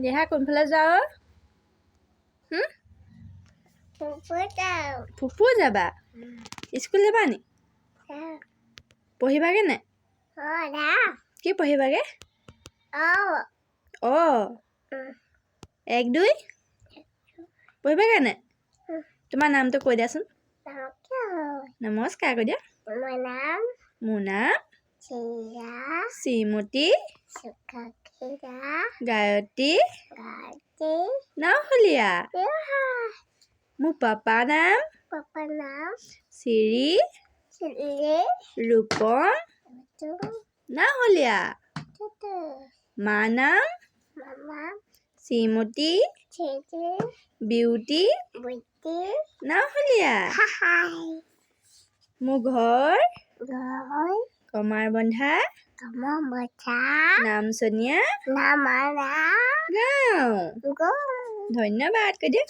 দেহা, কোনফালে যাৱ? ফুফু যাবা? স্কুল যাবা নি? পঢ়িবাগে নাই? কি পঢ়িবাগে? অঁ, এক দুই পঢ়িবাগে নাই? তোমাৰ নামটো কৈ দিয়াচোন। নমস্কাৰ কৈ দিয়া। মোৰ নাম শ্ৰীমতী গায়ত্ৰী নাওহলীয়া। মোৰ পাপা নাম শ্ৰী ৰূপম নাওহলীয়া। মা নাম শ্ৰীমতী বিউটি নাওহলীয়া। মোৰ ঘৰ কমাৰবন্ধা, নামচনীয়া গাঁও। ধন্যবাদ কৈ দিয়া।